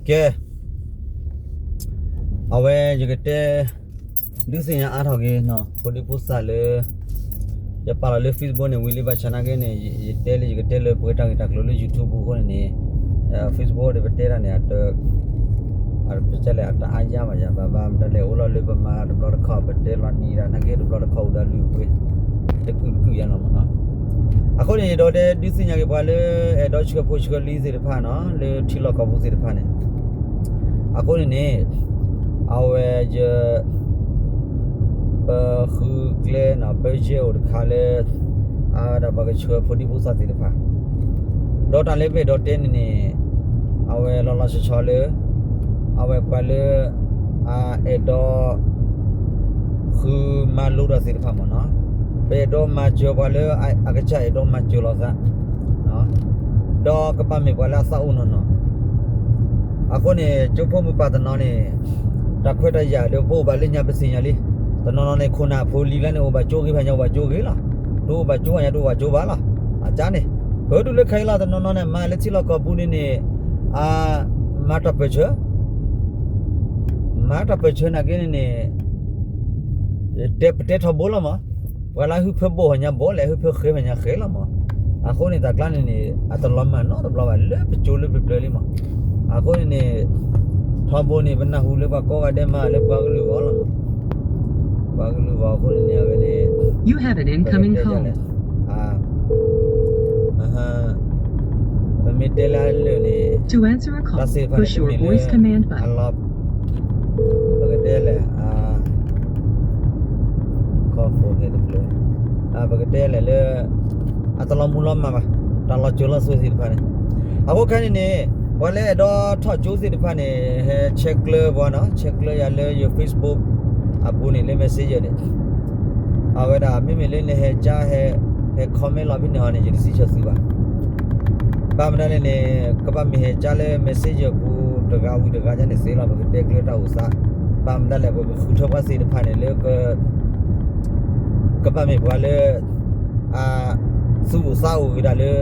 ကဲ, အဝဲယကတဲ ဒုးသ့ၣ်ညါအါထီၣ်က့ၤ ဖိဒံဖိသၣ်လၢ ယပာ်လီၤလၢ Facebook န့ၣ် ဝံၤလံဘၣ်ဆၣ်နာ်က့န့ၣ် ယတဲလၢယကတဲလၢပှဲၤတၢ်ဂ့ၢ်တၢ်ကျိၤလၢ YouTube ပူၤအဃိန့ၣ်န့ၣ် Facebook ဒီးပတဲတၢ်န့ၣ် အတ ပတဲလဲၣ် အတအါယါဘၣ်ယၤ ဘၣ်ဘၣ်မတၤလဲၣ် အိၣ်လီၤလၢပမၤတဘျီတခီၣ် ပတဲလီၤနံၤဒၣ် နာ်က့တဘျီတခီၣ်အိၣ်ဒီးလုၢ်အပှ့ၤ တကုာ်တကုာ်ယါလီၤမ့ၢ်နီၤ. အဃိန့ၣ် ဒီးတဲဒုးသ့ၣ်ညါက့ၤပှၤလၢ အဲၣ်ဒိးဆှၢဖိဆှၢလံၤသ့ၣ်တဖၣ်နီၤ လၢထံလီၢ်ကီၢ်ပူၤသ့ၣ်တဖၣ်န့ၣ် အဃိန့ၣ်န့ၣ် အဝဲယ ပဃုကျဲနီၤ ပယဲၢ်အိၣ်တခါလၢ အဝဲဒၣ်ပှၤကဆှၢဖိဒံဖိသၣ်သ့ၣ်တဖၣ် ဒီးတၢ်လၢပအဲၣ်ဒိးတဲန့ၣ်န့ၣ် အဝဲလီၤလီၤဆီဆီလၢ အဝဲပှၤလၢ အအဲၣ်ဒိး ဃုမၤလိဒီးသ့ၣ်တဖၣ်မ့ၢ်နီၤ ပအဲၣ်ဒိးမၤစၢၤပှၤလၢ အကစၢ်အဲၣ်ဒိးမၤစၢၤလီၤသး ဒီးကဘၣ်မ့ၢ်ပှၤလၢအသးအိၣ်နီၢ်နီၢ် အဃိန့ၣ် ကၠိဖိမုၢ်ပၢ်တနီၤန့ၣ် တၢ်ခွဲးတၢ်ယာ်ဒီးပအိၣ်ဘၣ်လၢညါပသ့ၣ်ညါလံ. တနီၤနီၤန့ၣ် ခိၣ်နၢ်ဖိလံၤလၢန့ၣ် အိၣ်ဘၣ်ကၠိဂ့ၤဖဲညါအိၣ်ဘၣ်ကၠိဂ့ၤလီၤ. တအိၣ်ဘၣ်ကၠိဘၣ်ညါ တအိၣ်ဘၣ်ကၠိဘၣ်လီၤ. အကါန့ၣ် ပဒူၣ်လၢခဲအံၤလီၤ တနီၤနီၤန့ၣ် မၤလၢထံလီၢ်ကီၢ်ပူၤန့ၣ်န့ၣ် အ မၤတၢ်ပၢၢ်ဆၢ မၤတၢ်ပၢၢ်ဆၢနာ်က့န့ၣ်န့ၣ် တဲပတဲထီဘိလီၤမး, ပှၤလၢဟုဖၢဘိၣ်ဟီညါဘိၣ်လဲၣ် ဟုဖၢဃဲဟီညါဃဲလီၤမး. အဃိန့ၣ် တၢ်ကျါန့ၣ်န့ၣ် အတလီၤမၢ်နီတဘျီဘၣ် လၢပကၠိလၢပျၢၤပျၢၤလံမး. အဃိန့ၣ်န့ၣ် ထီဘိန့ၣ် ပနၢ်ဟူလၢပှၤကိးဂၤဒဲးမးလၢပှၤကလုာ်ဂီၢ်လီၤမး. ပှၤကလုာ်ဂီၢ်အဃိန့ၣ်န့ၣ် အဝဲန့ၣ် ပကတဲလဲၣ် ပမ့ၢ်တဲလၢအလၢာ်န့ၣ် တၢ်သ့ၣ်တဖၣ်န့ၣ်တမ့ၢ်လၢ အလီၤ ပကတဲလဲၣ် ခီၣ်ဖိန့ၣ်တဖျၢၣ် ပကတဲလဲၣ်လၢ အတလီၤမူလီၤမၢ်ဘၣ် တၢ်လီၤစၢၤလီၤသွဲၣ်သ့ၣ်တဖၣ်န့ၣ်. အဃိခဲန့ၣ်န့ၣ် ပှၤလၢအဲၣ်ဒိးထီၣ်ကၠိသ့ၣ်တဖၣ်န့ၣ် ဟဲဆဲးကျၢပှၤနီၤ ဆဲးကျၢယၤလၢယ Facebook အပူၤန့ၣ် လၢ Messenger န့ၣ် အဝဲဒၣ် မ့မ့ၢ်လၢနဟဲကၠါ ဟဲ ဟဲ comment လီၤဖဲန့ၣ်ဟီန့ၣ် ယတစံးဆၢသုဘၣ်. ဘၣ်မတၤလဲၣ်န့ၣ် ကဘၣ်မ့ၢ်ဟဲကၠါလၢ Messenger ပူၤတဂၤဝံၤတဂၤန့ၣ်သ့လီၤ ပကတဲကျၢတၢ်အိၣ်သး. ဘၣ်မတၤလဲၣ် ပကဃုထၢပှၤသ့ၣ်တဖၣ်န့ၣ်လၢ ကဘၣ်မ့ၢ်ပှၤလၢ အ သူၣ်အိၣ်သးအိၣ်ဂ့ၤဒၣ်လၢ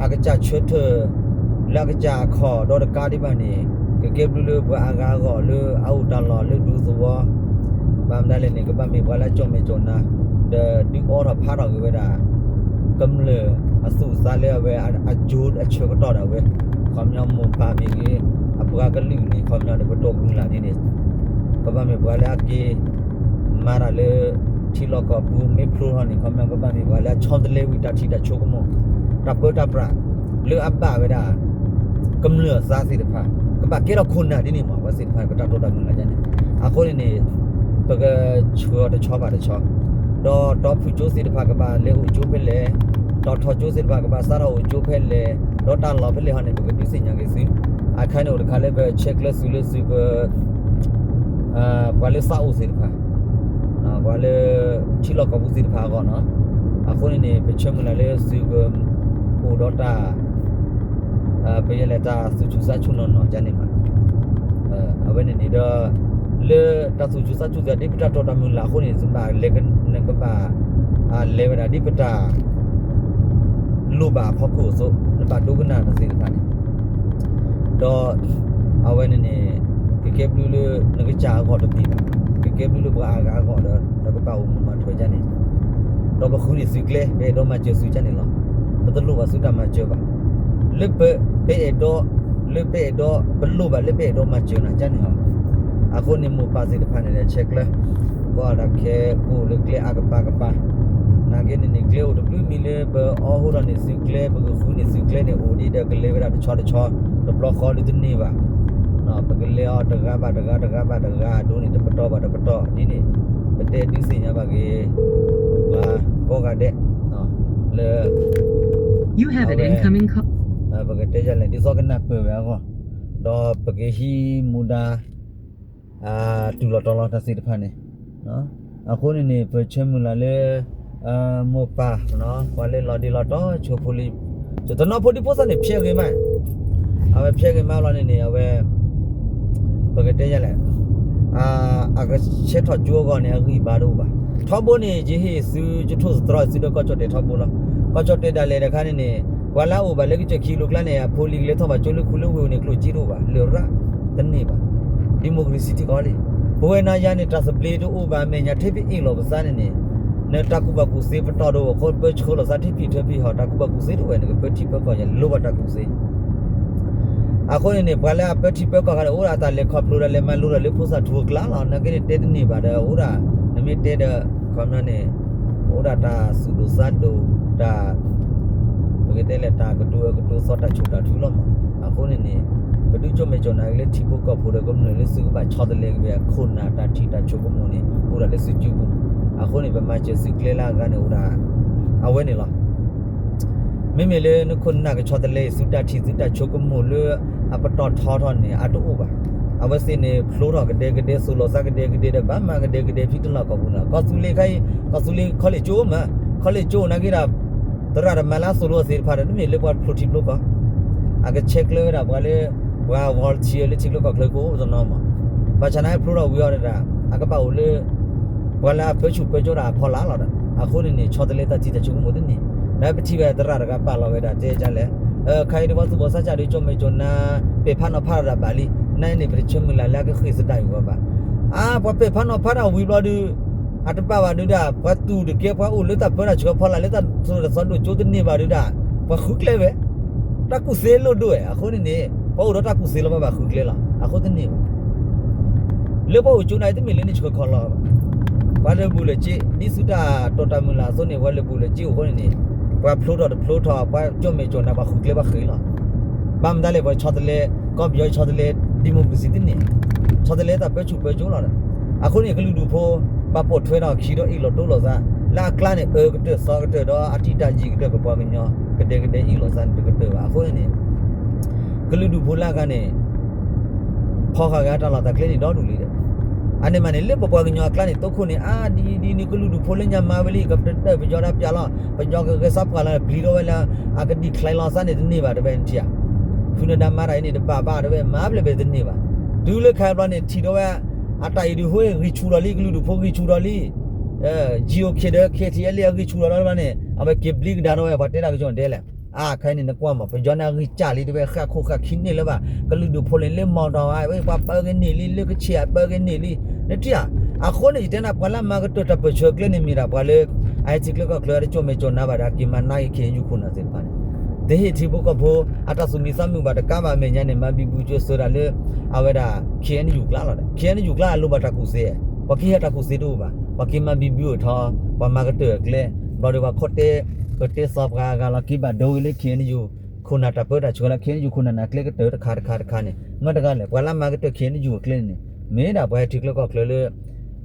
အကစၢ်ဆၢထၢၣ် လၢအကစၢ်အခီၣ်ဒီတကါဒံးဘၣ်န့ၣ် ကကဲဘျုးလၢပှၤအါဂၤအဂီၢ်လၢအအိၣ်တၢ်လီၢ်လၢဒူသဝီ ဘၣ်မတၤလဲၣ်န့ၣ် ကဘၣ်မ့ၢ်ပှၤလၢအကၠီၣ်မဲာ်ကၠီၣ်နါ ဒီးဒုးအိးထီၣ်ဖးထီၣ်က့ၤဝဲဒၣ် ကမျၢၢ်အသူၣ်အသးလၢအဝဲအကၠိအဆၢကတီၢ်ဒၣ်ဝဲ ခီပညီမိၢ်ပၢ်မ့ၢ်ဂ့ၤ အပှၤကလုာ်န့ၣ် ခီပညီဒီးပတီၢ်မုၢ်လၢ်ဒ်န့ၣ် ကဘၣ်မ့ၢ်ပှၤလၢအက့ၤ မၤတၢ်လၢ ထံလီၢ်ကီၢ်ပူၤမ့ၢ်ဖျိထီၣ်န့ၣ် ခီပညီကဘၣ်မ့ၢ်ပှၤလၢအဆီတလဲဝံၤတၢ်ထံၣ်တၢ်ဆိကမိၣ် တၢ်ပၢတၢ်ပြး လၢအဘၣ်ဝဲဒၣ် ကမျၢၢ်အသးသ့ၣ်တဖၣ် ကဘၣ်ကဲထီၣ်ခိၣ်နၢ်ဒ်န့ၣ်မး ပှၤသ့ၣ်တဖၣ်န့ၣ် ပတၢ်တီတၢ်မုၢ်လၢ်ဒ်န့ၣ် အဃိန့ၣ်န့ၣ် ပကဆှၢအီၤတဆီဘၣ်တဆီ ဒီးတီဖုၣ်ကၠိသ့ၣ်တဖၣ်ကဘၣ်လဲၤအိၣ်ကၠိဖဲလဲၣ် တီထီၣ်ကၠိသ့ၣ်တဖၣ်ကဘၣ်စးထီၣ်အိၣ်ကၠိဖဲလဲၣ် ဒီးတၢ်လီၢ်ဖဲလဲၣ်ဟီန့ၣ် ပကဒုးသ့ၣ်ညါက့ၤသု အခါန့ၣ်အိၣ်တခါလၢပဆဲးကျၢသုလၢသုပ ပှၤလၢသးအိၣ်သ့ၣ်တဖၣ် ပှၤလၢ ထံလီၢ်ကီၢ်ပူၤသ့ၣ်တဖၣ်အဂီၢ်နီၤ အဃိန့ၣ်န့ၣ် ပဆၢမုၢ်လၢ်လၢသုက အိၣ်ဒီးတၢ် ပယဲလဲၣ်တၢ်သူၣ်ဆူၣ်သးဆူၣ်နီၢ်နီၢ်ဒ်န့ၣ်မး အဝဲန့ၣ်န့ၣ်ဒီး လၢတၢ်သူၣ်ဆူၣ်သးဆူၣ်သ့ၣ်ဒ်ပတၢ်တီတၢ်မုၢ်လၢ်အဃိန့ၣ် နကဘၣ် လဲၤဝဲဒၣ်ဒ်ပတၢ် လိၣ်ဘၣ်အဖီခိၣ်အသိး နဘၣ်ဒိကနၣ်တၢ်သ့ၣ်တဖၣ်န့ၣ် ဒီး အဝဲန့ၣ်န့ၣ် ကကဲဘျုးလၢနကစၢ်အဂီၢ်တမ့ၢ်ဘၣ်, ကကဲဘျုးလၢပှၤအါဂၤအဂီၢ်ဒီး နကဘၣ်အိၣ်မူမၤထွဲဒ်န့ၣ်, ဒီးပဃုန့ၢ်သုကျဲ ပအဲၣ်ဒိးမၤစၢၤသုဒ်န့ၣ်လီၤ. ပတလိၣ်ဘၣ်သုတၢ်မၤစၢၤဘၣ်. လၢပ ပအဲၣ်ဒိး လၢပအဲၣ်ဒိး ပလိၣ်ဘၣ်လၢပအဲၣ်ဒိးမၤစၢၤနၤဒ်န့ၣ်လီၤ. အဃိန့ၣ်မိၢ်ပၢ်သ့ၣ်တဖၣ်န့ၣ် ဆဲးကျၢ ကီးဒၣ်ခဲ ကအိၣ်လၢကျဲအါကပၤကပၤ, နာ်က့န့ၣ်န့ၣ် ကျဲအိၣ်တဘျုးမံၤလၢပအီၣ်ဟူထီၣ်န့ၢ်သုကျဲ ပကဃုန့ၢ်သုကျဲန့ၣ် အိၣ်ဒ်ဒီးကလဲၤဝဲဒၣ်တဆီတဆီ တဘျီဃီဒုးတန့ၢ်ဘၣ်. ပကလဲၤအီၤတဂၤဘၣ်တဂၤ တဂၤဘၣ်တဂၤ ဒိန့ၣ် တပတီၢ်ဘၣ်တပတီၢ် ဒ်န့ၣ် ပတဲဒုးသ့ၣ်ညါဘၣ်က့ၤ ပှၤကိးဂၤဒဲး လၢ ပကတဲယလဲၣ် ဒ်သိးကနၢ်ပၢၢ်ဝဲအဂီၢ်, ဒီးပကဟံးမူဒါ တုၤလီၤတီၤလီၤတၢ်သ့ၣ်တဖၣ်န့ၣ်, အဃိန့ၣ်န့ၣ် ပဆၢမုၢ်လၢ်လၢ မိၢ်ပၢ် ပှၤလၢလီၤဒ့လီၤတီၤ ဆိဖိလံ, တနီၤဖိဒံဖိသၣ်န့ၣ် ဖျဲးဂ့ၤမး, အဝဲဖျဲးဂ့ၤမးလီၤန့ၣ်န့ၣ် အဝဲ ပကတဲယလဲၣ် အကဆဲးထီၣ်ကၠိအဂီၢ်န့ၣ် အဂံၢ်အဘါတအိၣ်ဘၣ်. ထီဘိန့ၣ် ယဟ့ၣ်သု ကထိၣ်သတြီသုဒီးကီၢ်ကၠီၣ်တဲာ်ထီဘိလီၤ. ကီၢ်ကၠီၣ်တဲာ်ဒၣ်လဲာ်တခါန့ၣ်န့ၣ် ပှၤလၢအအိၣ်ဘၣ်လၢကစၢၢ်ခံလိၤကျါန့ၣ် အဖိလံၤကလဲၤထီၣ်ဘၣ်ကၠိလၢခူလၢဝ့ၢ်န့ၣ် ကျိၣ်စ့တအိၣ်ဘၣ်. တန့ၢ်ဘၣ်. democracy ထံကီၢ်လံ. ပဝဲနၤယၤန့ၣ် တၢ်သဘျ့တအိၣ်ဘၣ်အမဲာ်ညါ ထဲပအ့ၣ်လိာ်ပသးန့ၣ်န့ၣ်, နတၢ်ကူၣ်ဘၣ်ကူၣ်သ့ပတီၢ်ဒီး အဃိပၢဆှၢလိာ်သးထဲဖံးထဲဖံးဟီ တၢ်ကူၣ်ဘၣ်ကူၣ်သ့တအိၣ်ဝဲန့ၣ် ကပၢထံပၢကီၢ်ယၤ လိၣ်ဘၣ်တၢ်ကူၣ်သ့. အဃိန့ၣ်န့ၣ် ပှၤလၢအပၢထံပၢကီၢ်ခါန့ၣ် အိၣ်ဒၣ်တၢ်လဲၤခီဖျိဒီး လဲၤမၤလိဒီးလၢဖိသၣ်ထူအကျါလီၤ. နာ်က့န့ၣ် တဲတန့ၢ်ဘၣ်ဒီး အိၣ်ဒၣ် နမ့ၢ်တဲဒီး ခီပညီန့ၣ် အိၣ်ဒၣ်တၢ်သူၣ်ဒိၣ်သးဒိၣ် တၢ် ပကတဲလဲၣ် တၢ်ကတိၤအကတိၤသီ တၢ်ဆိၣ်တၢ်ထုလီၤမး. အဃိန့ၣ်န့ၣ် ပဒုးကၠိမဲာ်ကၠီၣ်နၤက့ၤလၢထံဖိကီၢ်ဖိဒီး ကမျၢၢ်လၢသုကဘၣ်ဆီတလဲက့ၤ ခိၣ်နၢ်တၢ်ထံၣ်တၢ်ဆိကမိၣ်န့ၣ် အိၣ်ဒၣ်လၢသုစုပူၤ. အဃိန့ၣ် ပမၤစၢၤသုကျဲလၢအဂၤန့ၣ် အိၣ်ဒၣ် အဝဲန့ၣ်လီၤ. မ့မ့ၢ်လၢနခိၣ်နၢ်ကဆီတလဲအံၤ သုတၢ်ထံၣ်သုတၢ်ဆိကမိၣ်လၢအပတီၢ်ထီထီၣ်န့ၣ် အတအိၣ်ဘၣ်. အဝဲသ့ၣ်န့ၣ် ဖျိထီၣ်ကဒဲကဒဲ သိၣ်လိာ်သးကဒဲကဒဲဒီး ဘၣ်မၤကဒဲကဒဲဖဲတလီၢ်ကီၢ်ပူၤန့ၣ် ကီၢ်သူလ့ၤခဲအံၤ ကီၢ်သူလ့ၤ college ကၠိမး college ကၠိနာ်က့ဒီး သရၣ်တမၤလၢအသိၣ်လိအသ့ၣ်တဖၣ်ဒီး တမ့ၢ်လၢပှၤဖျိထံဖျိကီၢ် အကဆဲးကျၢဝဲဒၣ်ပှၤလၢ ပှၤ volunteer လၢထံချၢကီၢ်ချၢကအိၣ်တနီၤမး. ဘၣ်ဆၣ်န့ၣ်ဖျိထီၣ်ဝံၤအီၤဒၣ် အကဘၣ်အိၣ်လၢ ပှၤလၢအပၢဆူၣ်ပၢစိးတၢ်အဖီလာ်လီၤဒီး အဃိန့ၣ်န့ၣ် ဆီတလဲတၢ်ထံၣ်တၢ်ဆိကမိၣ်တန့ၢ်. ဒီးပထံၣ်ဘၣ်သရၣ်တဂၤပာ်လီၤဝဲဒၣ်တဲဒ်လဲၣ်, ခဲအံၤဒ်ပှၤသူၣ်ဘီၣ်သးစၢ်ဒုးကၠိမဲာ်ကၠီၣ်နၤ ပဲာ်ဖးနီၤဖးတၢ်ဘၣ်လံ, နာ်အံၤန့ၣ် ပတဆၢမုၢ်လၢ်လၢအကဃ့ၢ်သဒၣ်အံၤဝဲဘၣ်. အါ ပှၤပဲာ်ဖးနီၤဖးတၢ်ဝံၤဘျီဒုး အတဘၣ်ဘၣ်ဒုးဒၣ် ပှၤတူၢ်တကဲ ပှၤအိၣ်လၢတၢ်ပၢတၢ်ဆှၢဖီလာ်လၢတၢ်သိၣ်တၢ်သီဒိၣ်ကၠိတန့ၢ်ဘၣ်ဒုးဒၣ် ပှၤဃုကျဲဝဲ တၢ်ကူၣ်သ့လိၣ်ဒိၣ်ဝဲ. အဃိန့ၣ်န့ၣ် ပှၤအိၣ်ဒီးတၢ်ကူၣ်သ့လီၤဘၣ်ဘၣ်ဃုကျဲလီၤ. အဃိတန့ၢ်ဘၣ် လၢပှၤအိၣ်ကၠိနၤအံၤ တမ့ၢ်လၢနဆှၢခီလီၤဘၣ်. ပှၤလၢာ်ဘူၣ်လၢာ်စ့ ဒ်သုတၢ်တိာ်တၢ်မုၢ်လၢ်အသိးန့ၣ် ပှၤလၢာ်ဘူၣ်လၢာ်စ့အိၣ်အဃိန့ၣ်န့ၣ် ပှၤဖျိထီၣ်တဖျိထီၣ် ပှၤကၠိမဲာ်ကၠီၣ်နၤ ပှၤဃုကျဲပှၤဃ့ၢ်လီၤ. ဘၣ်မတၤလဲၣ် ပှၤဆီတလဲ ကီၢ်ပယီၤဆီတလဲ democracy တန့ၢ် ဆီတလဲတၢ်ပၢဆူၣ်ပၢစိးလီၤ. အဃိန့ၣ် ကလုာ်ဒူၣ်ဖိ ပှၤပိာ်ထွဲဒီးခံဒီးအ့ၣ်လိာ်ဒိလိာ်သး လၢအကျါန့ၣ် အၢကတၢၢ်သီကတၢၢ်ဒီးအတံာ်တၢ်ယံာ်ကတၢၢ် ပပှၤကညီ ကဒဲကဒဲအ့ၣ်လိာ်သးန့ၣ်တကတၢၢ်ဘၣ်. အဃိန့ၣ်န့ၣ် ကလုာ်ဒူၣ်ဖိလၢအဂၤန့ၣ် ဖီၣ်ဃာ်ဂ့ၤတၢ်လီၢ်တၢ်ကျဲန့ၣ်ဒီဒူၣ်လံဒီး အန့ၣ်မးန့ၣ် လၢပပှၤကညီအကျါန့ၣ် တိခိၣ်န့ၣ် အါဒ်ဒ်န့ၣ် ကလုာ်ဒူၣ်ဖိလၢညါမၤဝဲလံ ကပတဒၢၣ်ပယီၤဒၣ်ပျၢ်လီၤ ပယီၤကဂဲၤဆၢပှၢ်လီၤ ပျံၤထီၣ်ဝဲလၢ အကဒံၣ်ချဲလီၤသးန့ၣ်တန့ၢ်ဘၣ် တဝဲန့ၣ်ထံၣ်ဧါ. ဖုနဒါမၤတၢ်အံၤန့ၣ် တဘၣ်ဘၣ်တဝဲ မၤဘျဲၣ်ဘဲတန့ၢ်ဘၣ်. တုၤလၢခါဘျီန့ၣ် ထံၣ်ဒီးဝဲ အတၢ်အံၤဒုးဟိဂံၢ်ဆူၣ်ထီၣ်လံ ကလုာ်ဒူၣ်ဖိဂံၢ်ဆူၣ်ထီၣ်လံ GOK ဒီး KTLA အဂံၢ်ဆူၣ်ထီၣ်လီၤတဘျီန့ၣ် အဝဲက့ၤဘျံးကဒါထီၣ်ဝဲ ပှၤတဲတၢ်ကစီၣ်ဒဲလဲၣ်. အါ ခဲအံၤန့ၣ် နကွၢ်မး ပယီၤန့ၣ်အဂံၢ်စၢ်လံတဝဲ ဃၣ်ခိၣ်ဃၣ်ခံန့ၣ်လၢၤဘၣ် ကလုာ်ဒူၣ်ဖိလၢ လၢမီၢ်တီၢ်ဧါ ပှၤပၢက့ၤန့ၢ်လံ လၢကဆ့ၣ်အပၢက့ၤန့ၢ်လံ နထံၣ်ဧါ. အဃိန့ၣ် ယတဲနၤ ပှၤလၢမၤကတၢၢ်တၢ်ပၢဆှၢကျဲန့ၣ်မ့ၢ်ဒၣ် ပှၤလၢ အဟဲထံချၢကီၢ်ချၢ တကၠိမဲာ်ကၠီၣ်နၤဘၣ်ဒီး က့ၤမၤနါက့ၤ KNU ခိၣ်နၢ်သ့ၣ်တဖၣ်န့ၣ် တဟ့ၣ်ထံဖိကီၢ်ဖိ အတၢ်သူၣ်မံသးမုာ်ဘၣ်တကးဘၣ်အမဲာ်ညါန့ၣ် မၤဘံဘူကၠိစၢၤတၢ်လၢ အဝဲဒၣ် KNU ကျါလီၤဒီး KNU ကျါအလိၣ်ဘၣ်တၢ်ကူၣ်သ့, ပှၤကဟဲတၢ်ကူၣ်သ့တအိၣ်ဘၣ်, ပှၤက့ၤမၤဘံဘူအထီ ပှၤမၤကတၢၢ်အကျဲ, ဘျီဒီးပှၤခိၣ်တဲ ပတဲသီပှၤအဂၤလီၤ က့ၤဘၣ်ဒိဝဲလၢ KNU ခိၣ်နၢ်တၢ်ပၢတၢ်ဆှၢလၢ KNU ခိၣ်နၢ်နၢ်ကျဲကတၢၢ်တခါတခါတခါန့ၣ် မ့ၢ်တဂၤလဲၣ် ပှၤလၢမၤကတၢၢ် KNU အကျဲန့ၣ်န့ၣ် မ့ၢ်ဒၣ်ပှၤဟဲထံချၢကီၢ်ချၢလၢ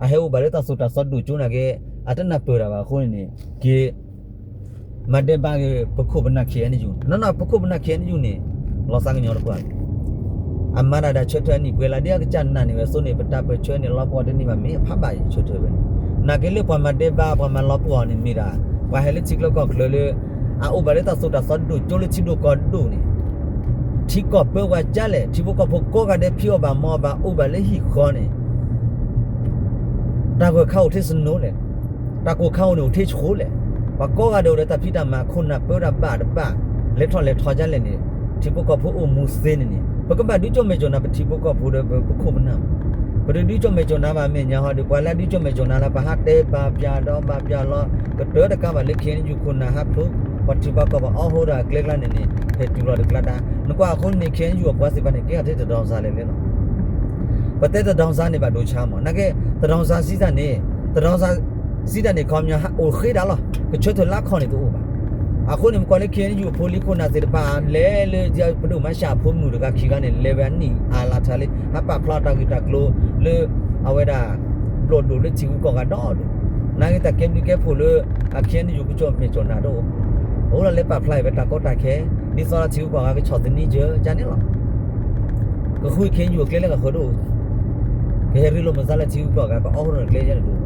အဟဲအိၣ်ဘၣ်လၢတၢ်သိၣ်တၢ်သီဒိၣ်ကၠိနာ်က့ အတနၢ်ပၢၢ်တၢ်ဘၣ်အဃိန့ၣ်န့ၣ် က့ၤ မၤဒဲးဘးဂ့ၤ ပခိၣ်ပနၢ် KNU နီၢ်နီၢ် ပခိၣ်ပနၢ် KNU န့ၣ် လီၤသးကညီၤတပှၢ်လီၤ. အမၤတၢ်ဒၣ်ဆၢထၢၣ်အနံၣ်ပှဲၤလၢ ဒ်အကစၢ်နာ်န့ၢ်ဝဲအသိးန့ၣ် ပတၢ်ပၢၢ်ဆၢန့ၣ် လီၤပှီၢ်တန့ၢ်ဘၣ် မ့ၢ်အဖးဘၣ်အံၤဆၢထၢၣ်ဝဲန့ၣ် နာ်က့လၢပှၤမၤဒဲးဘး ပှၤမၤလီၤပှီၢ်န့ၣ်မ့ၢ်ဒၣ် ပှၤဟဲလၢထံချၢကီၢ်ချၢလၢ အအိၣ်ဘၣ်လၢတၢ်သိၣ်တၢ်သီဒိၣ်ကၠိလၢထံဒိၣ်ကီၢ်ဒိၣ်န့ၣ် ထံကီၢ်ပၢဝဲကၢ်လဲၣ် ထံဖိကီၢ်ဖိကိးဂၤဒဲး ဖံးအီၣ်ဘၣ်မၤအီၣ်ဘၣ် အိၣ်ဘၣ်လၢဟံၣ်ဃီန့ၣ် တၢ်ဂၢၢ်ခါအိၣ်ထဲ snow လဲၣ်, တၢ်ကိၢ်ခါအိၣ်န့ၣ်အိၣ်ထဲဆှိးလဲၣ်, ပှၤကိးဂၤဒဲးအိၣ်ဒီးတၢ်ဖံးတၢ်မၤ ခိၣ်နၢ်ပၢတၢ်ဘၣ်တဘၣ် လဲၤထီၣ်လဲၤထီကၢ်လဲၣ်န့ၣ် ထံဖိကီၢ်ဖိအိၣ်မူသ့န့ၣ်န့ၣ် ပကဘၣ်ဒုးကၠိမဲာ်ကၠီၣ်နၤ ပထံဖိကီၢ်ဖိဒီးပခိၣ်ပနၢ်မး, ပတဒုးကၠိမဲာ်ကၠီၣ်နၤဘၣ် အမဲာ်ညါဟီဒီး ပှၤလၢအဒုးကၠိမဲာ်ကၠီၣ်နၤလၢ ပဟးတဲဘၣ်ပၠးဒီးဘၣ်ပၠးလီၤ ကတၢၢ်တကးဘၣ်လၢ KNU ခိၣ်နၢ်ဟးဖျိ ပှၤထံပှၤကီၢ်ပှၤအီၣ်ဟိဒီးအကျဲကျါန့ၣ်န့ၣ် ဟဲတုၤလီၤတကျါဒါ နကွၢ်အဃိန့ၣ် KNU အပှၤသ့ၣ်တဖၣ်န့ၣ် ကဲထီၣ်ထဲတဒီသါလဲၣ်လဲၣ်လီၤ. ပတဲတဒီသါန့ၣ်ဘၣ်ဒိဆါမး နာ်က့ တဒီသါစံးတၢ်န့ၣ် တဒီသါစံးတၢ်န့ၣ် ခီပညီဟးအိၣ်ဃ့ဒၣ်လီၤ ကဆၢထၢၣ်လၢခီၣ်န့ၣ်တအိၣ်ဘၣ်. အဃိန့ၣ် မ့ၢ်ကွၢ်လၢ KNU အဖိလံၤခိၣ်နၢ်သ့ၣ်တဖၣ် လဲၤလၢပဒိၣ်မၤရှးအဖိမုၣ်တဂၤခံဂၤန့ၣ် လဲၤဝဲအနံၣ်အါလါထါလံ ဟးပာ်ဖျါတၢ်ဂ့ၢ်တၢ်ကျိၤလၢ အဝဲဒၣ် ဘျီၣ်ဒိၣ်လၢထံဂုၤကီၢ်ဂၤဒီဒိၣ် နာ်က့တၢ်ကဲဘျုးကဲဖှိၣ်လၢ အ KNU ကၠိမဲာ်ကၠီၣ်နၤတအိၣ် အအိၣ်လီၤလၢပာ်ဖျါအံၤဝဲတၢ်ကီတၢ်ခဲ ဒ်သိးလၢထံဂုၤကီၢ်ဂၤကဆီၣ်သနံကၢကန့ၣ်လီၤ. ကဃု KNU အကျဲလၢကဃၢၤတအိၣ် ကဟဲရ့လိာ်မုာ်သးလၢထံဂုၤကီၢ်ဂၤ ကအီၣ်ဟိၣ်န့ၢ်ကျဲယဲၢ်တအိၣ်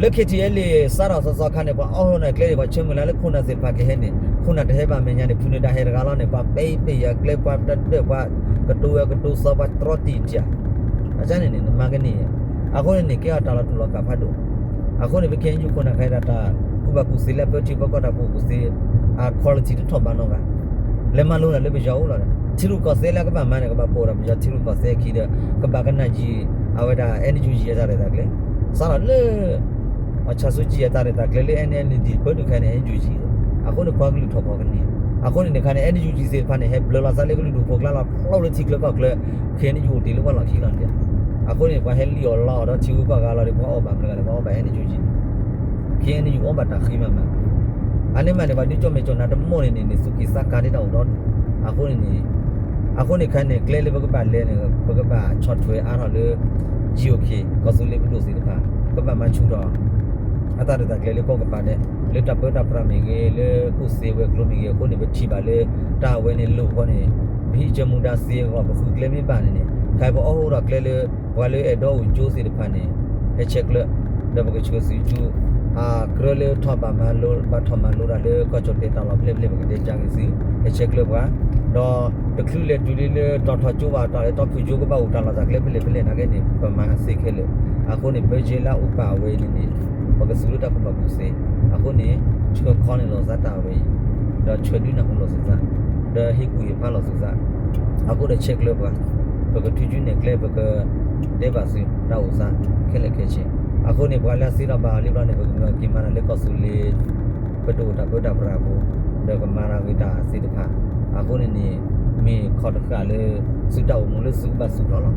လၢ KTLA စးထီၣ်သီသီခါန့ၣ် ပှၤအီၣ်ဟိၣ်န့ၢ်ကျဲန့ၣ် ပှၤဆၢမုၢ်လၢ်လၢခိၣ်နၢ်သ့ၣ်တဖၣ်ကဟဲန့ၣ် ခိၣ်နၢ်တဟဲဘၣ်မဲာ်ညါန့ၣ် ဖုနဒါဟဲတဂၤလီၤန့ၣ် ပှၤပဲအံၤပဲယၤကျဲ ပှၤတဒၢၣ် ပှၤကတိၤဝဲကတိၤသီ ပှၤတြီတံၢ်တၢ် အန့ၣ်န့ၣ် နမၤကန့ၢ် အဃိန့ၣ်န့ၣ် ကဲအီၤတၢ်လီၤတူာ်လီၤကာ်ဖးဒိၣ် အဃိန့ၣ် ပ KNU ခိၣ်နၢ်ခဲအံၤဒၣ်တၢ်ကူၣ်ဘၣ်ကူၣ်သ့လၢပၢထံပၢကီၢ်တၢ်ကူၣ်ဘၣ်ကူၣ်သ့ အ quality တထီၣ်ဘးနီၢ်ဂၤ လဲၤမၤလိတၢ်လၢပယီၤအိၣ်လီၤဒီး ထံရူၢ်ကီၢ်သဲးလၢအကဘၣ်မၤန့ၣ် ကဘၣ်ပိာ်ဒီးပယီၤထံရူၢ်ကီၢ်သဲးအခံဒီး ကဘၣ်ကနၣ်ယံၤ အဝဲဒၣ် NUG အတၢ်ရဲၣ်တၢ်ကျဲၤ, စးထီၣ်လၢ အီၣ်ဆၣ်စူကံအတၢ်ရဲၣ်တၢ်ကျဲၤလၢ NLD ပၢဒုၣ်ခါန့ၣ် NUG အဃိန့ၣ် ပှၤကလုာ်ထီၣ်ဖီကန့ၢ်, အဃိန့ၣ်တခါန့ၣ် NUG သ့ၣ်တဖၣ်န့ၣ် ဟဲဘျၢလီၤသးလၢကလုာ်ဒူၣ်ဖိကျါလီၤ ဖျိလၢထံချၢကီၢ်ချၢ, KNU အိၣ်တ့ၢ်လၢပှၤလီၢ်ခံလီၤန့ၣ်, အဃိန့ၣ် ပှၤဟဲလံၣ်အီၣ်လီအီၣ်ဒီးထံဂုၤကီၢ်ဂၤလီၤဒီး ပှၤအီၣ်ဘၣ်မနုၤဂၤလဲၣ် ပှၤအီၣ်ဘၣ် NUG, KNU အီၣ်ဘၣ်တၢ်ဃံမးမး, အန့ၣ်မးန့ၣ် ပှၤဒုးကၠီၣ်မဲာ်ကၠီၣ်နါတမီၢ်န့ၣ်န့ၣ်န့ၣ် သူၣ်က့ၣ်သးကါဒ်တၢ်အိၣ်ဒီဒူၣ်, အဃိန့ၣ် အဃိန့ၣ်ခါန့ၣ် ကျဲလၢပကဘၣ်လဲၤန့ၣ် ပကဘၣ်ဆီၣ်ထွဲအါထီၣ်လၢ GOK ကီၢ်သူလ့ၤပဒိၣ်သ့ၣ်တဖၣ် ကဘၣ်မၤဆူၣ်ထီၣ် အတၢ်ရဲၣ်တၢ်ကျဲၤလၢကီၢ်ကပၤဒဲး လၢတၢ်ပၢတၢ်ပြးမ့ၢ်ဂ့ၤ လၢကူၣ်စ့ဝဲၤကျိၤမ့ၢ်ဂ့ၤ အဃိန့ၣ် ပထံၣ်ဘၣ်လၢ တၢ်အဝဲန့ၣ်လိၣ်အဃိန့ၣ် ပဟံးကၢမူဒါစ့အဂီၢ် ပဃုကျဲမ့ၢ်ဘၣ်န့ၣ်န့ၣ် ခဲအံၤပအိးထီၣ်ကျဲလၢ ပှၤလၢအဲၣ်ဒိးအိၣ်ကၠိသ့ၣ်တဖၣ်န့ၣ် ဟဲဆဲးကျၢး ဒီးပကဆှၢသုးကၠိ အကြၢးလၢထီၣ်ဘၣ်မၤလိ ဘၣ်ထီၣ်မၤလိတၢ်လၢကီၢ်ကၠီၣ်တဲာ်တၢ်လီၢ်ဖဲလဲၣ်ဖဲလဲၣ် ပကတဲကၢ်က့ၤသုး ဟဲဆဲးကျၢးပှၤ, ဒီးတချုးလဲၤတုၤလံလၢတီၤထီကၠိဘၣ်တၢ်လၢတီဖုၣ်ကၠိကဘၣ်အိၣ်တၢ်လီၢ်တၢ်ကျဲဖဲလဲၣ်ဖဲလဲၣ်နာ်က့န့ၣ် ပမၤသ့ခဲလၢာ်, အဃိန့ၣ် ဘၢက့လၢအအိၣ်ပာ်ဝဲအံၤန့ၣ်န့ၣ် ပကသူၣ်လၢတၢ်ကူၣ်ဘၣ်ကူၣ်သ့, အဃိန့ၣ် ဆှၢခီန့ၢ်လီၤသးတၢ်ဝဲအံၤ, ဒီးဆှၢဒုးနၢ်ဟူလီၤသုးသး, ဒီးဟ့ၣ်ကူၣ်ဟ့ၣ်ဖးလီၤသုးသး, အဃိဒီးဆဲးကျၢးပှၤ, ပကထုးစုနဲၣ်ကျဲ ပကတဲဘၣ်သုတၢ်အိၣ်သး ခဲလၢာ်ခဲဆ့, အဃိန့ၣ် ပှၤလၢအသ့ထီၣ်ဘၣ်လံဘျီန့ၣ် ပကမၤက့ၤမၤတၢ်လၢကီၢ်သူလ့ၤ ပဒိၣ်တၢ်ပၢတၢ်ပြးအပူၤ, ဒီးကမၤတၢ်ဂ့ၤတၢ်သ့ၣ်တဖၣ်, အဃိန့ၣ်န့ၣ် မ့ၢ်ခီၣ်တဃာ်လၢ သုတၢ်အိၣ်မူလၢသုကဘၣ်သူၣ်ထီၣ်လီၤ.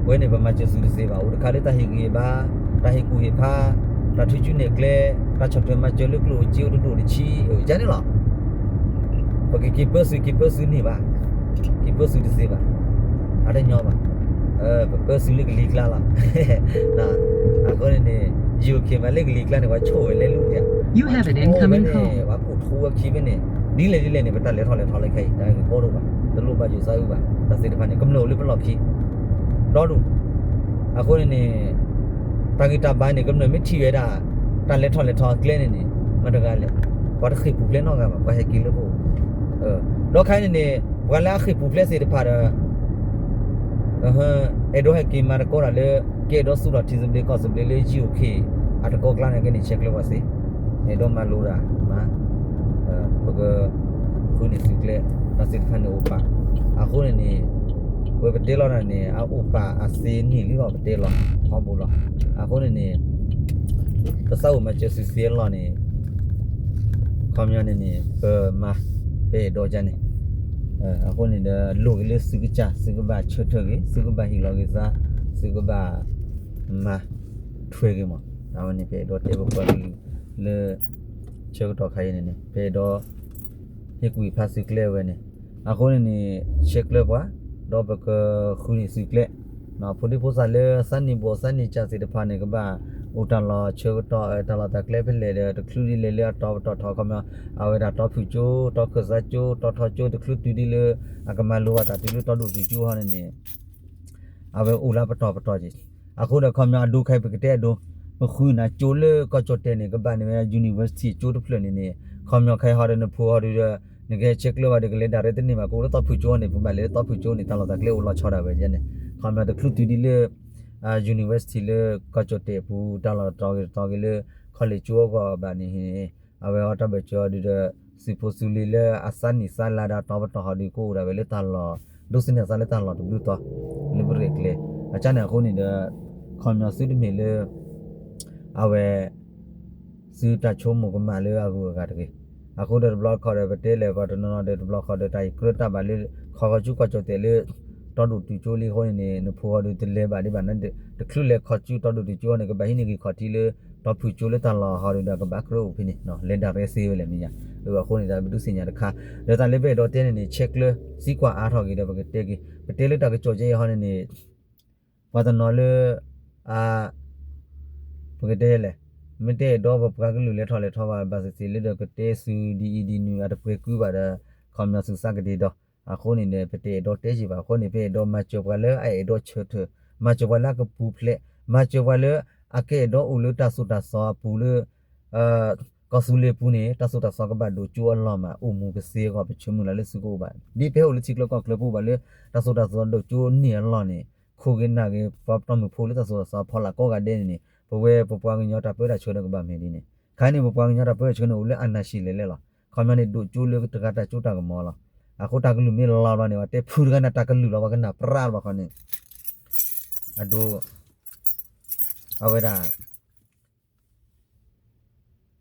ပဝဲန့ၣ် ပမၤစၢၤသုးတသ့ဘၣ်, အိၣ်တခါလၢတၢ်ဟ့ၣ်ဂံၢ်ဟ့ၣ်ဘါ, တၢ်ဟ့ၣ်ကူၣ်ဟ့ၣ်ဖး, တၢ်ထုးစုနဲၣ်ကျဲ, တၢ်ဆီၣ်ထွဲမၤစၢၤလၢကျိၣ်ဧိၤစ့ဧိၤတဒိၣ်တဆံး ယါန့ၣ်လီၤ. ပကက့ၤပၢသုး က့ၤပၢသုးန့ၢ်ဘၣ်, က့ၤပၢသုးတသ့ဘၣ်, အတညီဘၣ်, ပပၢသုးလၢကလံၤကျါလီၤ. အဃိန့ၣ်န့ၣ် ယိၤက့ၤမးလၢကလံၤကျါန့ၣ် ပှၤဆိၣ်ဝဲလဲၤလူၤဒၣ်, ပှၤဆိၣ်ဝဲန့ၣ် ပှၤကူၣ်ထူဝဲခံဖဲန့ၣ်, ဒ်လဲၣ်ဒ်လဲၣ်န့ၣ် ပတၢ်လဲၤထီၣ်လဲၤထီလၢခဲအံၤ တၢ်ဂ့ၢ်ကီဒိၣ်ဘၣ်, တလိၣ်ဘၣ်ယိၤသးအုးဘၣ်, တၢ်သ့ၣ်တဖၣ်န့ၣ် ကမျၢၢ်အိၣ်လၢပလီၢ်ခံ ဒီဒူၣ်, အဃိန့ၣ်န့ၣ် တၢ်ဂံၢ်တၢ်ဘါန့ၣ် ကမျၢၢ်မ့ၢ်ထံၣ်ဝဲဒၣ် တၢ်လဲၤထီၣ်လဲၤထီအကျဲန့ၣ်န့ၣ် မတၤတဂၤလဲၣ်, ပှၤတဃ့ၢ်ပူၤဖျဲးနီတဂၤဘၣ်, ပှၤဟဲက့ၤလၢပအိၣ်, ဒီးခဲအံၤန့ၣ်န့ၣ် ပှၤလၢအဃ့ၢ်ပူၤဖျဲးသ့ၣ်တဖၣ်ဒီး အဲၣ်ဒိးဟဲက့ၤမၤသကိးတၢ်လၢ ကအဲၣ်ဒိးသူၣ်ထီၣ်ထံသဘျ့ကီၢ်သဘျ့လၢ ယိၤက့ၤ အတကီကျါန့ၣ်က့န့ၣ် ဆဲးကျၢးပှၤသ့, အဲၣ်ဒိးမၤလိတၢ်မး, ပကဃုန့ၢ်သုးကျဲ တၢ်သ့ၣ်တဖၣ်န့ၣ်အိၣ်ပာ်, အဃိန့ၣ်န့ၣ် ပဝဲပတဲလီၤတၢ်န့ၣ် အအိၣ်ပာ်အသ့န့ၣ်လံလီၤ ပတဲလီၤထီဘိလီၤ, အဃိန့ၣ်န့ၣ် ပသးအိၣ်မၤစၢၤသုးသ့အလီၢ်န့ၣ် ခီပညီန့ၣ်န့ၣ် ပမၤ ပအဲၣ်ဒိးကန့ၣ်, အဃိန့ၣ်ဒီး လိၣ်က့ၤလၢသုကစၢ် သုကဘၣ်ဆၢထၢၣ်ဂ့ၤ သုကဘၣ်ဟ့ၣ်လီၤက့ၤသး သုကဘၣ်မၤထွဲက့ၤမး, အဝဲန့ၣ် ပအဲၣ်ဒိးတဲပပှၤကလုာ်လၢ ဆၢကတီၢ်ခါအံၤန့ၣ်န့ၣ် ပအဲၣ်ဒိး ဟ့ၣ်ကူၣ်ဟ့ၣ်ဖးသုးကျဲအဝဲန့ၣ်, အဃိန့ၣ်န့ၣ် ဆဲးကျၢးပှၤ ဒီးပကဃုန့ၢ်သုးကျဲ ဖိဒံဖိသၣ်လၢသးနံၣ်ဘိၣ်သးနံၣ်ကၢ်သ့ၣ်တဖၣ်န့ၣ် ကဘၣ်အိၣ်တၢ်လီၢ်ဆၢကတီၢ် တၢ်လီၢ်တၢ်ကျဲဖဲလဲၣ်ဒီး တချုးဒ်လဲၣ်လၢအတီပတီၢ်ထီၣ်ခီပညီ အဝဲဒၣ်တီဖုၣ်ကၠိ တီခၢၣ်သးကၠိ တီထီကၠိ တချုးတုၤဒ်လၢ အကမၤလိဘၣ်တၢ်တုၤလၢတီဒိၣ်တုၤကၠိဟီန့ၣ်န့ၣ် အဝဲအိၣ်လၢပတီၢ်ပတီၢ်က့ၤ, အဃိဒီးခီပညီအဒိခဲအံၤပကတဲအဒိ ပဃုနၤကၠိလၢကီၢ်ကၠီၣ်တဲာ်န့ၣ် ကဘၣ်န့ၢ်ဝဲ university ကၠိတဖျၢၣ်န့ၣ်န့ၣ် ခီပညီခဲအံၤဟီဒီးနဖိဟီဒီး နကဟဲဆဲးကျၢးဘၣ်ဒီးကလဲၤဒၣ်ရဲတန့ၢ်ဘၣ် ကအိၣ်လၢတီဖုၣ်ကၠိန့ၣ် ပဘၣ်လဲၤလၢတီဖုၣ်ကၠိန့ၣ် တၢ်လီၢ်တၢ်ကျဲအိၣ်လီၤဆီဒၣ်ဝဲန့ၣ် ခီပညီတချုးတုၤဒ်လၢ university လၢကီၢ်ကၠီၣ်တဲာ်အပူၤ တၢ်လီၢ်တတီၤဂ့ၤတတီၤဂ့ၤလၢ college ကၠိအဂီၢ်ဘၣ်န့ၣ် အဝဲအီၤတၢ်ဘၢၣ်စၢၤအီၤဒုးဒီး သုးဖိသုးလံၤလၢအသးနံၣ်သးလါဒီးတီပတီၢ်ဟီဒုးကအိၣ်ဒၣ်ဝဲလၢတၢ်လီၢ် ဒိးသန့ၤအသးလၢတၢ်လီၢ်တဘျုးတီၤ လၢပရဲၣ်ကျဲၤ အကၢ်န့ၣ်အဃိန့ၣ်ဒီး ခီပညီသုတမ့ၢ်လၢ အဝဲ သုတၢ်ဆိကမိၣ်ကမၣ်လၢအဂုၤအဂၤတဂ့ၤ. အဃိဒီးတဘျီခီဒီး ပတဲလဲၣ်ပှၤတနီၤနီၤဒီး တဘျီခီဒီး တၢ်အံၤကြၢးတၢ်ဘၣ်လၢ ခီဃီစုကီၢ်ကၠီၣ်တဲာ်လၢ တီဒိၣ်တုၤကၠိလံအဃိန့ၣ်န့ၣ် နဖိဟီဒုးတလဲၤဘၣ်ဒံးဘၣ်န့ၣ် တချုးလဲၤခီစုတီဒိၣ်တုၤကၠိန့ၣ် ကဘၣ်ဟံးန့ၢ်ဂံၢ်ခီၣ်ထံးလၢ တီဖုၣ်ကၠိလၢတၢ်လီၢ်ဟီဒုးဒီး ကဘၣ်ကြၢးအိၣ်ဖဲန့ၣ် လဲၤဒၣ်ရဲသ့ဝဲလဲၣ်မ့ၢ်ယါ. အဃိန့ၣ်ဒီး ပဒုးသ့ၣ်ညါတခါ ဒီးတၢ်လၢပအဲၣ်ဒိးတဲန့ၣ်န့ၣ် ဆဲးကျၢးသံကွၢ်အါထီၣ်က့ၤဒီး ပကတဲက့ၤ ပတဲလၢတၢ်ကစီၣ်ကဲအံၤဟီန့ၣ်န့ၣ် ပှၤတနီၤလၢ အ ပကတဲလဲၣ်, မ့ၢ်တအဲၣ်ဒိးပပှၤကလုာ်လဲၤထီၣ်လဲၤထီဘၣ် ဘၣ်သ့ၣ်သ့ၣ်လၢဒီးကတဲသုးဒ်အံၤဒ်နုၤ အတပှဲၤကုဘၣ်ဒီး ခီပညီသုးသးကဒ့ဒီး အဃိန့ၣ်ဒီး ပတအဲၣ်ဒိးတဲက့ၤဘၣ်. အဃိန့ၣ် ပအဲၣ်ဒိးမၤစၢၤပှၤလၢအအဲၣ်ဒိးဆၢထၢၣ်, မၤစၢၤပှၤလၢအကပူၤဖျဲး, မၤစၢၤပှၤလၢအကအဲၣ်ဒိးအိၣ်လၢတၢ်သိၣ်တၢ်သီအပူၤလၢ ကီၢ်သူလ့ၤပူၤန့ၣ် တၢ်သိၣ်တၢ်သီကဘၣ်ဒိၣ်ကၠိအလီၢ်မး အိၣ်မူကသ့အဂီၢ် ပဆၢမုၢ်လၢ်လၢသုကအိၣ်ဘၣ်. ဒ်ပဟဲအိၣ်လၢထံကျါကီၢ်ကျါပအိၣ်ဘၣ်လၢ တၢ်သိၣ်တၢ်သီဒိၣ်ကၠိန့ၢ်အလီၢ်န့ၣ် ခိၣ်ဂ့ၤနၢ်ဂ့ၤ ပှၤပတီၢ်မုၢ်ဖိလၢတၢ်သိၣ်တၢ်သီဖီလာ်ကိးဂၤဒဲးန့ၣ်န့ၣ် ပဝဲပပှၤကညီတၢ်ပၢတၢ်ဆှၢဒီးကဘၣ်မ့ၢ်ဒ်န့ၣ်. ခဲအံၤန့ၣ် ပပှၤကညီတၢ်ပၢတၢ်ဆှၢန့ၣ် အိၣ်လၢအနၢ်ဆံးလဲၣ်လဲၣ်လီၤ. ခီပညီန့ၣ် ဒိၣ်ကၠိလၢတဂၤတၢ်စိတၢ်ကမီၤလီၤ. အဃိတၢ်ကလုၢ်မ့ၢ်လီၤဘျီန့ၣ် ပှၤတဲဖုတဂၤန့ၣ် တၢ်ကလုၢ်လီၤ ပှၤကနၣ်ပြၢလီၤဘၣ်ဃီန့ၣ်, အဒိ အဝဲဒၣ်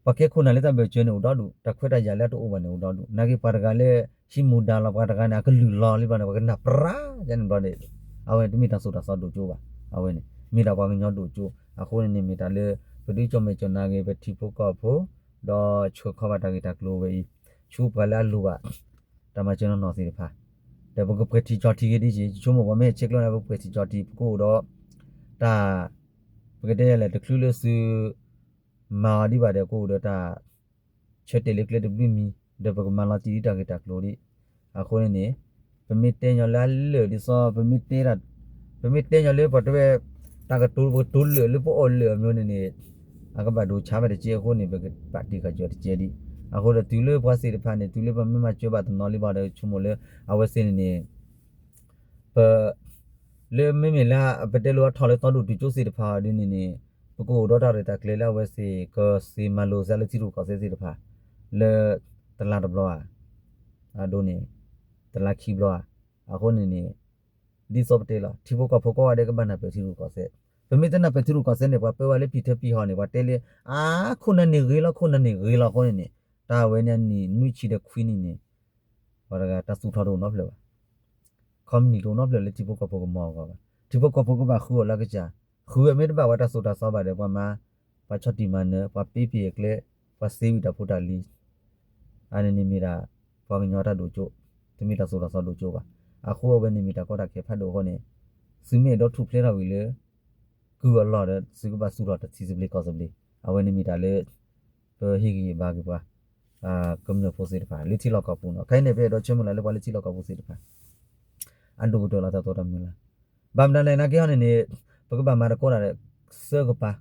ပှၤကဲခိၣ်နၢ်လၢတၢ်ဘၢၣ်စၢၤန့ၣ်အိၣ်ဒီဒူၣ်, တၢ်ခွဲးတၢ်ယာ်လၢအတအိၣ်ဘၣ်န့ၣ်အိၣ်ဒီဒူၣ်, နာ်က့ပှၤတဂၤလၢ ဟံးမူဒါလီၤ ပှၤတဂၤန့ၣ် အကလုၢ်လီၤလံဘျီန့ၣ် ပှၤကနၣ်ပြၢန့ၣ်ဘျီန့ၣ်, အဝဲတမ့ၢ်တၢ်သိၣ်တၢ်သီဒိၣ်ကၠိဘၣ်, အဝဲန့ၣ် မ့ၢ်ဒၣ်ပှၤကညီဒိၣ်ကၠိ, အဃိန့ၣ်န့ၣ်မ့ၢ်တၢ်လၢ ပဒုးကၠီၣ်မဲာ်ကၠီၣ်နါက့ၤ ပထံဖိကီၢ်ဖိ ဒီးဆှၢခီဘၣ်တၢ်ဂ့ၢ်တၢ်ကျိၤဝဲအံၤ, ဆူပှၤလၢအလိၣ်ဘၣ် တၢ်မၤစၢၤနီၢ်နီၢ်သ့ၣ်တဖၣ်, ဒီးပကပှဲၤထံကၠီထံက့ၤဒ်ယဆိကမိၣ် ပှၤမ့ၢ်ဟဲဆဲးကျိးန့ၣ် ပကပှဲၤထံကၠီထံ ပကအိၣ်ဒီး တၢ် ပကတဲလဲၣ် တချုးလၢသု မၤအီၤဒံးဘၣ်ဒီး ကအိၣ်ဒီးတၢ် ဆၢတဲာ်လၢကျဲတဘျုးမံၤ, ဒီးပကမၤလီၤတံၢ်ဒ်တၢ်ဂ့ၢ်တၢ်ကျိၤဒံး, အဃိန့ၣ်န့ၣ် ပမ့ၢ်တဲညီလၢအလၢာ်ဒ်သိး ပမ့ၢ်တဲ ပမ့ၢ်တဲညီလၢပှၤတဲဝဲ တၢ်ကတိၤ ပကတိၤလၢာ်လၢပအီၣ်လၢာ်အမျိုးန့ၣ်န့ၣ် အကဘၣ်ဒိၣ်ဆါဘၣ်တကဲအဃိန့ၣ် ပကဘၣ်တ့ၢ်ဃာ်စၢၤတကဲဒံး, အဃိဒီးတုၤလၢပှၤသ့ၣ်တဖၣ်န့ၣ် တုၤလၢပမ့ၢ်မၤစၢၤဘၣ်တနီၤလံဘၣ်ဒီး ဆိကမိၣ်လၢ အဝဲသ့ၣ်န့ၣ်န့ၣ် ပ လၢမ့မ့ၢ်လၢပတဲလိာ်အထီၣ်လၢတီဒိၣ်တုၤကၠိသ့ၣ်တဖၣ်ဒ်န့ၣ်န့ၣ် ပကအိၣ်ဒီးတၢ်ရဲၣ်တၢ်ကျဲၤလၢအဝဲသ့ၣ်ကသ့မၤလိာ်သးလၢထံရူၢ်ကီၢ်သဲးသ့ၣ်တဖၣ် လၢ တလါတဘျီဧါ, အဒိန့ၣ် တလါခံဘျီဧါ, အဃိန့ၣ်န့ၣ် ဒ်သိးပတဲလီၤ ထံဖိကီၢ်ဖိကိးဂၤဒဲးကဘၣ်နၢ်ပၢၢ်ထံရူၢ်ကီၢ်သဲး, ပမ့ၢ်တနၢ်ပၢၢ်ထံရူၢ်ကီၢ်သဲးန့ၣ် ပှၤပၢဝဲလၢပံာ်ထၢပံာ်ဟီၣ်န့ၣ် ပှၤတဲလၢ အါ ခိၣ်နၢ်န့ၣ်ဂ့ၤလီၤ ခိၣ်နၢ်န့ၣ်ဂ့ၤလီၤအဃိန့ၣ်န့ၣ် တၢ်ဝဲန့ၣ်အနံၣ်နွံဆံဒီးခွံနံၣ်န့ၣ် ပှၤတဂၤတၢ်သူၣ်ထီၣ်တအိၣ်နီတဖျၢၣ်ဘၣ် ခီမနံၣ်တအိၣ်နီတဖျၢၣ်လၢထံဖိကီၢ်ဖိကမၤအဂီၢ်ဘၣ်. ထံဖိကီၢ်ဖိကဘၣ်ဃုအီၤလၢအကစၢ်, ဃုအမ့ၢ်တဘၣ်ဝဲတၢ်သိၣ်တၢ်သီဘၣ်ဒီး ပှၤမၤ, ပှၤဆီၣ်တံၢ်မၤနၢၤ, ပှၤပ့ပ့ၤအကျဲ, ပှၤသ့ဝံၤတၢ်ဖိတၢ်လံၤ, အန့ၣ်န့ၣ်မ့ၢ်ဒၣ် ပှၤကညီတၢ်ဒိၣ်ကၠိ, တမ့ၢ်တၢ်သိၣ်တၢ်သီဒိၣ်ကၠိဘၣ်. အဃိအဝဲန့ၣ်မ့ၢ်တၢ်ကီတၢ်ခဲဖးဒိၣ်အဃိန့ၣ်, သုမ့ၢ်အဲၣ်ဒိးထူၣ်ဖျဲးထီၣ်ဝံၤလၢ ကုၢ်အလီၢ်ဒီး သုကဘၣ်သူၣ်ထီၣ်တထံသဘျ့ကီၢ်သဘျ့, အဝဲန့ၣ်မ့ၢ်တၢ်လၢ ပဟ့ၣ်ဂံၢ်ဟ့ၣ်ဘါက့ၤပှၤ ကမျၢၢ်ဖိသ့ၣ်တဖၣ် လၢထံလီၢ်ကီၢ်ပူၤနီၤ. ခဲအံၤန့ၣ် ပအဲၣ်ဒိးဆၢမုၢ်လၢ်လၢပှၤလၢထံလီၢ်ကီၢ်ပူၤသ့ၣ်တဖၣ် အဒိၣ်ကတၢၢ်လီၤတၢ်သိၣ်တၢ်မုၢ်လၢ်, ဘၣ်မနုၤလဲၣ်နာ်က့ဟီန့ၣ်န့ၣ် ပကဘၣ်မၤတကိးတၢ်ဒီး သၢကပၤ,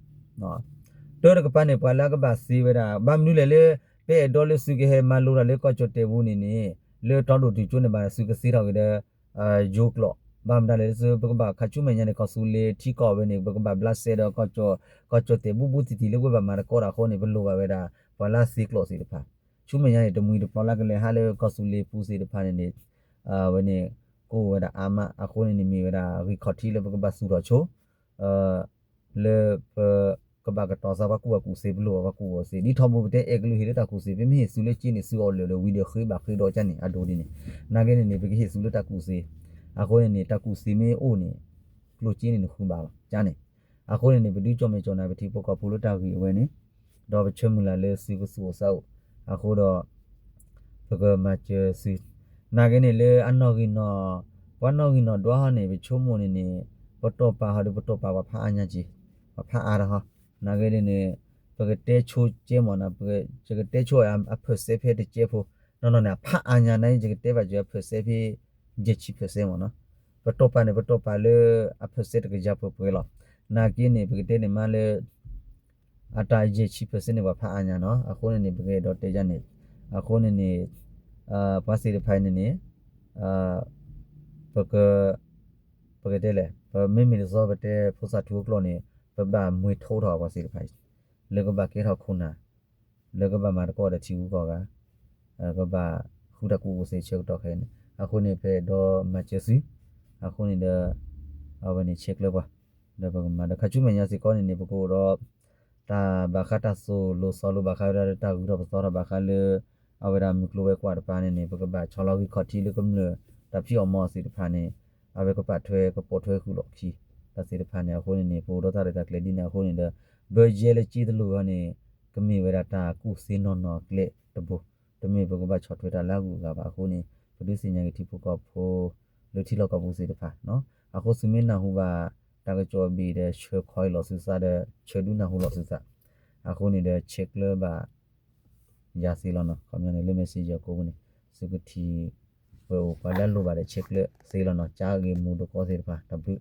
တၢတကပၤန့ၣ် ပှၤလၢအကဘၣ်သ့ဝဲဒၣ် ဘၣ်မနုၤလဲၣ်လၢ ပအဲၣ်ဒိးလၢသုကဟဲမၤလိတၢ်လၢကီၢ်ကၠီၣ်တဲာ်ပူၤန့ၣ်န့ၣ် လၢတီဒိၣ်တုၤကၠိန့ၣ်ဘၣ် သုကသ့ထီၣ်က့ၤဒီး ယိၤကျိာ်, ဘၣ်မတၤလဲၣ်လၢသု ပကဘၣ်ခါဆူမဲာ်ညါန့ၣ် ကီၢ်သူလ့ၤထံကီၢ်ဝဲန့ၣ် ပကဘၣ်ဘျးစဲဒီး ကီၢ်ကၠီၣ်တဲာ်ဘူးဘူးတံၢ်တံၢ်လၢပဘၣ်မၤတကိးတၢ်အဃိန့ၣ် ပလိၣ်ဘၣ်ဝဲဒၣ် ပှၤလၢသ့ကျိာ်သ့ၣ်တဖၣ်, ဆူမဲာ်ညါန့ၣ် တမှံၤတပျီလၢကလဲၤဟးလၢကီၢ်သူလ့ၤပူၤသ့ၣ်တဖၣ်န့ၣ်န့ၣ် ဝဲန့ၣ် ကအိၣ်ဝဲဒၣ်အါမး အဃိန့ၣ်န့ၣ်မ့ၢ်ဝဲဒၣ်ဂံၢ်ခီၣ်ထံးလၢပကဘၣ်သူၣ်ထီၣ်ဆိ လၢပ ကဘၣ်ကတီၤသးပှၤကူၣ်ဘၣ်ကူၣ်သ့ ပလိၣ်ဘၣ်ပှၤကူၣ်ဘၣ်ကူၣ်သ့ ဒ်ထီဘိပတဲအဲၣ်ကလုၢ်ဟ့ၣ်လၢတၢ်ကူၣ်သ့ ပမ့ၢ်ဟ့ၣ်သူလၢက့န့ၣ် သူအီၣ်လၢာ်ဒီးဝံၤဒီးဃ့ဘၣ်ဃ့ဒီးကန့ၣ် အဒိဒ်န့ၣ်, နာ်က့န့ၣ်န့ၣ် ပကဟ့ၣ်သူလၢတၢ်ကူၣ်သ့, အဃိန့ၣ်န့ၣ် တၢ်ကူၣ်သ့မ့ၢ်အိၣ်န့ၣ် ကျိၣ်က့န့ၣ်နဃုဘၣ်လီၤ ကန့ၣ်, အဃိန့ၣ်န့ၣ် ပဒုးကၠီၣ်မဲာ်ကၠီၣ်နါပထံဖိကီၢ်ဖိလၢတၢ်ဂ့ၢ်အဝဲန့ၣ်, ဒီးပဆၢမုၢ်လၢ်လၢသုကသူၣ်အိၣ်သးအိၣ်, အဃိဒီး ပကမၤစၢၤသု, နာ်က့န့ၣ်လၢအနီၣ်ဂံၢ်နီၣ်, ပှၤနီၣ်ဂံၢ်နီၣ်ဒွးဟီန့ၣ် ပဆိကမိၣ်န့ၣ်န့ၣ်, ပတီၢ်ပာ်ဟီဒီးပတီၢ်ပာ်ပှၤဖးအါညါက့ၤ, ပှၤဖးအါတဟီ, နာ်က့န့ၣ်န့ၣ်, ပကတဲဆိကဲမ့ၢ်နီၤ, ယကတဲဆိအဖၢၣ်စဲဖဲတကဲဖိ, နီၢ်နီၢ်န့ၣ် အဖးအါညါန့ၣ် ယကတဲဘၣ်က့ၤအဖၢၣ်စဲဖဲ ယဲၢ်ဆံဖၢၣ်စဲမ့ၢ်နီၤ, ပတီၢ်ပာ်န့ၣ် ပတီၢ်ပာ်လၢအဖၢၣ်စဲတကယၤပှဲၤပှဲၤလီၤ, နာ်က့န့ၣ် ပကတဲန့ၣ်မးလၢ အတၢ်ယဲၢ်ဆံဖၢၣ်စဲန့ၣ် ပှၤဖးအါညါနီၤ, အဃိန့ၣ်န့ၣ် ပကအဲၣ်ဒိးတဲယၤန့ၣ်, အဃိန့ၣ်န့ၣ်, ပှၤသ့ၣ်တဖၣ်အံၤန့ၣ်န့ၣ်, ပက, ပကတဲလဲၣ် ပမ့မ့ၢ်တသီပတဲဖိသၣ်ထူအကျိာ်န့ၣ်, ပဘၣ်မွေးထုတ်ထီၣ်ပှၤသ့ၣ်တဖၣ်အံၤ, လၢကဘၣ်ကဲထီၣ်ခိၣ်နၢ်, လၢကဘၣ်မၤသကိးဒီးထံဂုၤကီၢ်ဂၤ, ကဘၣ်ဃုတၢ်ကူၣ်ဘၣ်ကူၣ်သ့ဆၢကတီၢ်ခဲအံၤန့ၣ်, အဃိန့ၣ် ပအဲၣ်ဒိးမၤစၢၤသု, အဃိန့ၣ်ဒီး, အဝဲန့ၣ်ဆဲးကျၢပှၤ, ဒီးပကမၤဒီးခါဆူမဲာ်ညါစ့ၢ်ကီးန့ၣ်န့ၣ် ပကအိၣ်ဒီး တၢ်ဘၣ်ဃးတၢ်သိၣ်လိသီလိဘၣ်ဃးဝဲဒၣ်လၢတၢ်ဂုၤထီၣ်ပသီထီၣ်ဘၣ်ဃးလၢ အဝဲဒၣ်မုၢ်ကျိၤဝဲၤကွာ်တပၤန့ၣ်န့ၣ် ပကဘၣ်ဆီလီၤဂံၢ်ခီၣ်ထံးလၢကမျၢၢ်တၢ်ဖံးအီၣ်မၤအီၣ်သ့ၣ်တဖၣ်န့ၣ်, အဝဲကပာ်ထွဲကပိာ်ထွဲဃုာ်လီၢ်ခံ, တၢ်သ့ၣ်တဖၣ်န့ၣ် အဃိန့ၣ်န့ၣ် ပအိၣ်ဒီးတၢ်ရဲၣ်တၢ်ကျဲၤဒ်န့ၣ်အဃိန့ၣ်ဒီး, ဘၢယဲလၢက့တလိၣ်အံၤန့ၣ်, ကမ့ၢ်ဝဲဒၣ်တၢ်ကူၣ်သ့နီၢ်နီၢ်အကျဲတဘိ, တမ့ၢ်ပကဘၣ်ဆီၣ်ထွဲတၢ်လၢအဂုၤအဂၤဘၣ်အဃိန့ၣ်, ပဒုးသ့ၣ်ညါက့ၤထံဖိကီၢ်ဖိ လၢထံလီၢ်ကီၢ်ပူၤသ့ၣ်တဖၣ်, အဃိသုမ့ၢ်နၢ်ဟူဘၣ် တၢ်ကစီၣ်အဘ့ၣ်ဒီး ဆၢခီအံၤလီၤသုသးဒီး ဆၢဒုးနၢ်ဟူလီၤသုသး, အဃိန့ၣ်ဒီး ဆဲးကျၢဘၣ် ယၤသ့လီၤနီၤ, ခီပညီန့ၣ် လၢ messenger ကိးပူၤန့ၣ်, သုကထံၣ်ဝဲအိၣ် ပှၤလၢအလိၣ်ဘၣ်ဒီး ဆဲးကျၢသ့လီၤနီၤ, ကၢဂ့ၤမူဒိၣ်ကီသ့ၣ်တဖၣ် တၢ်ဘျုး.